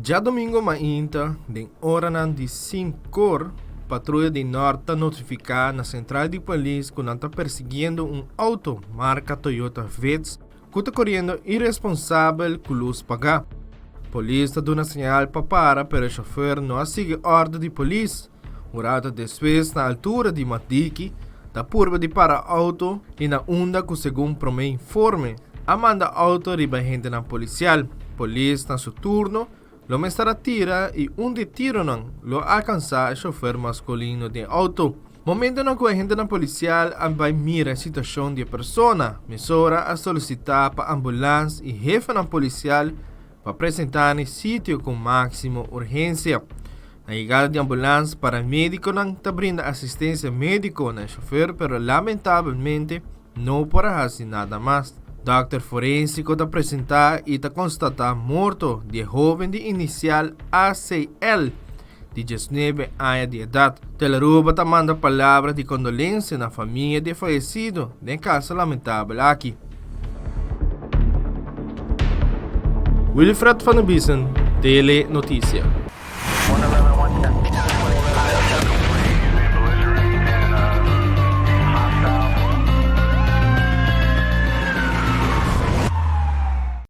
Djadomingo mainta den oranan di sinkor, patruya di Nort ta notifiká na sentral di polis ku nan ta persiguiendo un outo marka Toyota Vitz ku ta koriendo iresponsabel ku lus pagá. Polis ta duna señal pa para pero e shofer no a sigui òrdu di polis. Un rato despues na altura di Madiki ta purba di para outo i na unda ku segun promé informe a manda outo riba hendenan polisial. Polis na su turno lo mester a tira i un di tironan lo a alkansá e shofer maskulino den outo. Momentonan ku e hendenan polisial a bai mira e situashon di e persona, mesora a solisitá pa ambulans i hefenan polisial pa presentá na e sitio ku máksimo urgensia. Na yegada di ambulans, paramedikonan ta brinda asistensia médiko na e shofer pero lamentabelmente no por a hasi nada mas. Dòkter forensiko ta presentá i ta konstatá morto di e hóben di inisial ACL di diesnuebe aña di edat. Telaruba ta manda palabra di kondolensia na famia di e fayesido den e kaso lamentabel aki. Wilfred van der Biesen, Tele Noticia.